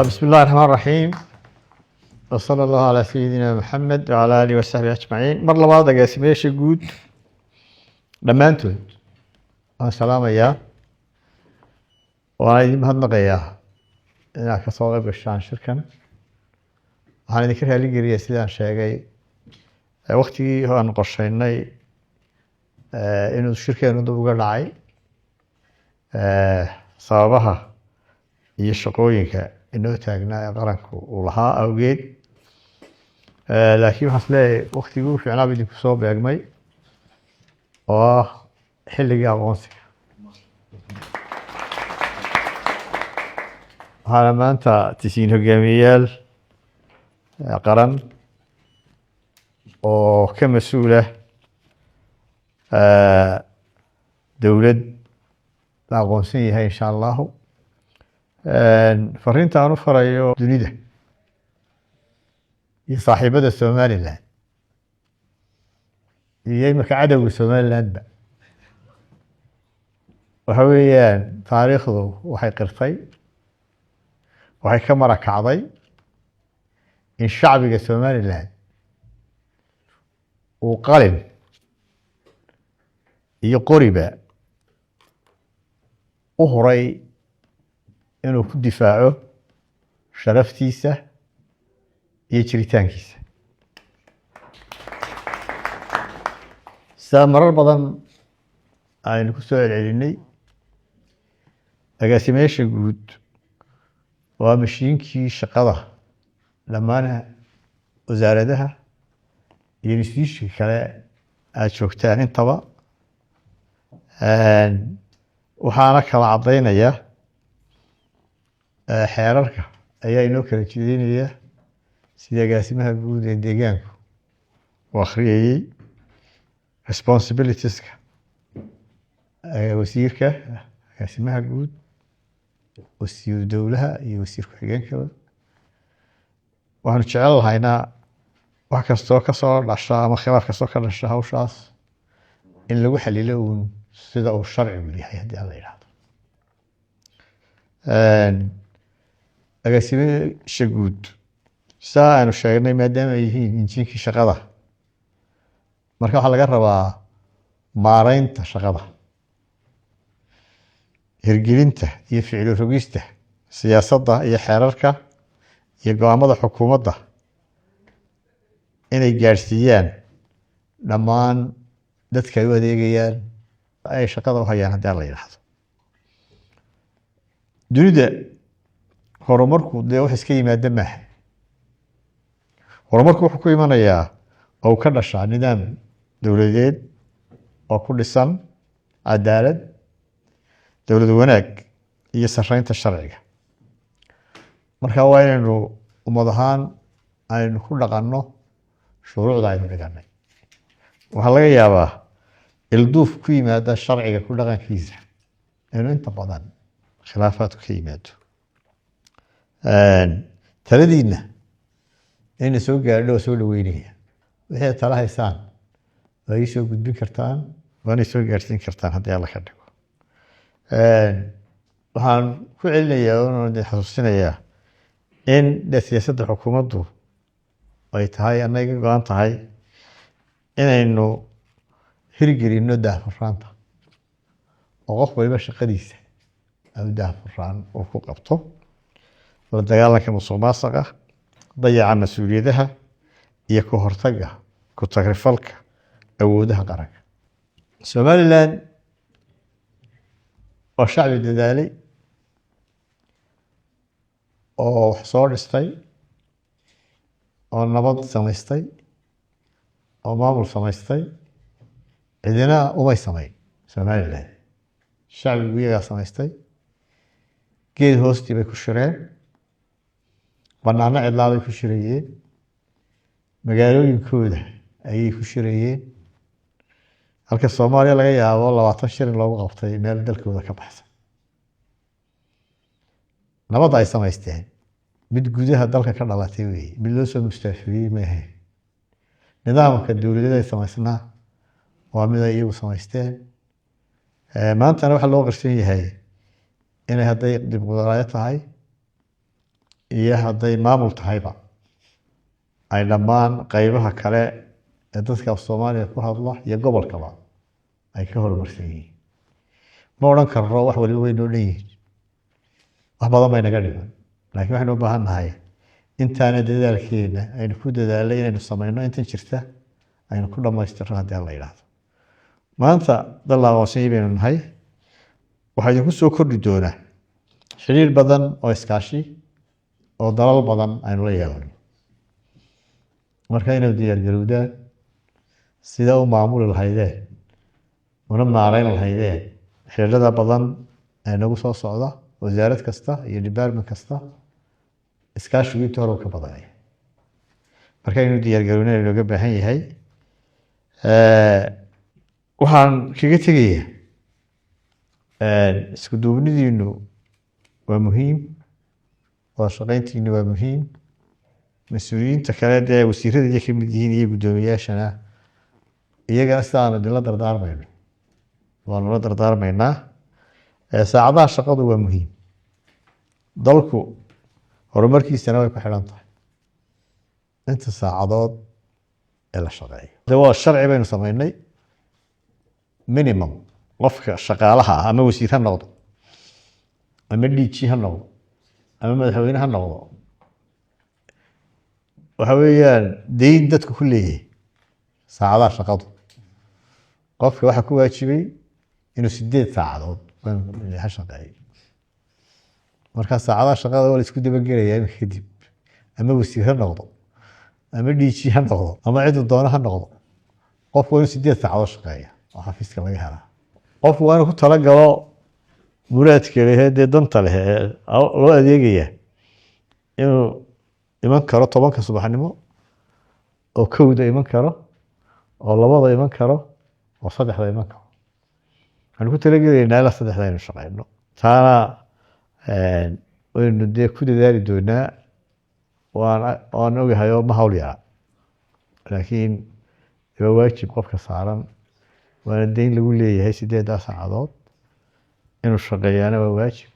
بسم الله الرحمن الرحيم، وصلى الله على سيدنا محمد وعلى آله وصحبه أجمعين. Mar labaad agaasimayaasha guud dhammaantood waan salaamayaa, waana idin mahadnaqayaa inaad kasoo qayb gashaan shirkan. Waxaan idinka raaligeliyaa, sidaan sheegay, waktigii aan qorsheynay inuu shirkeenu dib uga dhacay, sababaha iyo shaqooyinka inoo taagnaa ee qaranku uu lahaa awgeed. Laakiin waxaan isleeyahay waktigii ugu fiicnaa buu idinku soo beegmay, oo ah xilligii aqoonsiga. Waxaana maanta tisiin hogaamiyeyaal qaran oo ka mas-uula dowlad la aqoonsan yahay, insha Allahu. Fariinta aan u farayo dunida iyo saaxiibada Somaliland iyo imika cadowga Somalilandba waxa weeyaan, taariikhdu waxay qirtay, waxay ka marakacday in shacbiga Somaliland uu qalin iyo qoriba u huray inuu ku difaaco sharaftiisa iyo jiritaankiisa. Sidaa marar badan aynu ku soo celcelinay, agaasimeyaasha guud waa mashiinkii shaqada dhammaan wasaaradaha iyo institutionka kale aada joogtaan intaba. Waxaana kala caddaynaya xeerarka ayaa inoo kala jeedinaya, sida agaasimaha guud ee deegaanku uu akhriyayey responsibilitieska wasiirka, agaasimaha guud, wasiiru dowlaha iyo wasiir ku-xigeenkaba. Waxaanu jecel lahaynaa wax kastoo kasoo dhasha ama khilaaf kastoo ka dhasha hawshaas in lagu xalilo uun sida uu sharcigu yahay, haddii Alla yidhaahdo. Agaasimayaasha guud, saa aanu sheegnay, maadaama ay yihiin injiinkii shaqada, marka waxaa laga rabaa maareynta shaqada, hirgelinta iyo ficilo rogista siyaasadda iyo xeerarka iyo go-aamada xukuumadda inay gaadhsiiyaan dhammaan dadka ay u adeegayaan, ay shaqada u hayaan, haddii Alla yidhaahdo. Dunida horumarku dee wax iska yimaada maaha. Horumarku wuxuu ku imanayaa oo ka dhashaa nidaam dowladeed oo ku dhisan cadaalad, dowlad wanaag iyo sareynta sharciga. Marka waa inaynu ummad ahaan aynu ku dhaqanno shuruucda aynu dhiganay. Waxaa laga yaabaa ilduuf ku yimaada sharciga ku dhaqankiisa inuu inta badan khilaafaadku ka yimaado. Taladiinna inayna soo gaadho oo soo dhaweynaya, wixii aad tala haysaan waa ii soo gudbin kartaan, waanay soo gaadhsiin kartaan, haddii Alla ka dhigo. Waxaan ku celinayaa oon idin xasuusinayaa in de siyaasadda xukuumaddu ay tahay, annaga go-an tahay, inaynu hirgelinno daahfurnaanta oo qof waliba shaqadiisa au daahfurnaan uu ku qabto, la dagaalanka musuq maasuqa, dayaca mas-uuliyadaha iyo ka hortagga ku tagrifalka awoodaha qaranka. Somaliland waa shacbi dadaalay oo wax soo dhistay oo nabad samaystay oo maamul samaystay. Cidina umay samayn Somaliland, shacbigu iyagaa samaystay. Geed hoostii bay ku shireen, banaano cidlaa bay ku shirayeen, magaalooyinkooda ayay ku shirayeen, halka Soomaaliya laga yaabo 20 shilin loogu qabtay meel dalkooda ka baxsan. Nabadda ay samaysteen mid gudaha dalka ka dhalatay weeye, mid loo soo mustaafiriyey ma ahayn. Nidaamka dowladeed ay samaysnaa waa mid ay iyagu samaysteen. Maantana waxaa loo qirsan yahay inay hadday dimuqraadiyo tahay Iyo hadday maamul tahayba, ay dhammaan qeybaha kale ee dadka Af Soomaaliya ku hadla iyo gobolkaba ay ka horumarsan yihiin. Ma odhan karno wax waliba way noo dhan yihiin, wax badan bay naga dhiman, laakiin waxaynu u baahan nahay intaana dadaalkeena aynu ku dadaalay inaynu sameyno, intan jirta aynu ku dhamaystirno haddii Alla yidhaahdo. Maanta dal la aqoonsanyay baynu nahay. Waxaa idinku soo kordhi doonaa xiriir badan oo iskaashi oo dalal badan aynu la yeelano. Marka inay diyaargarowdaan sida u maamuli lahaydeen una maareyn lahaydeen xiriirada badan ee nagu soo socda, wasaarad kasta iyo department kasta iskaashigu intii hore ka badanaya. Marka inuu diyaargarowna looga baahan yahay. Waxaan kaga tegayaa, isku duubnidiinu waa muhiim, wada shaqeyntiinu waa muhiim. Mas-uuliyiinta kale dee wasiirada iyo kamid yihiin iyo guddoomiyaashana, iyagana sidaanu idinla dardaarmayno waanu la dardaarmaynaa. Saacadaha shaqadu waa muhiim, dalku horumarkiisana way ku xidhan tahay inta saacadood ee la shaqeeyo. De waa sharci baynu sameynay, minimum qofka shaqaalaha ah, ama wasiir ha noqdo, ama DG ha noqdo, ama madaxweyne ha noqdo, waxa weeyaan deyn dadku ku leeyahay saacadaha shaqadu. Qofka waxaa ku waajibay inuu 8 saacadood ha shaqeeyo. Marka saacadaha shaqada waa la isku dabagelaya imika kadib, ama wasiir ha noqdo, ama DG ha noqdo, ama ciduu doono ha noqdo, qofku waa inuu 8 saacadood shaqeeya oo xafiiska laga helaa. Qofku waa inuu ku talagalo muraadka leh, dee danta leh ee loo adeegaya, inuu iman karo 10-ka subaxnimo, oo 1-da iman karo, oo 2-da iman karo, oo 3-da iman karo. Waxaanu ku talagelaynaa ilaa 3-da aynu shaqeyno. Taana waynu dee ku dadaali doonaa. Waan ogahay oo ma hawl yara, laakiin waa waajib qofka saaran, waana deyn lagu leeyahay. 8-daa saacadood inuu shaqeeyaana waa waajib.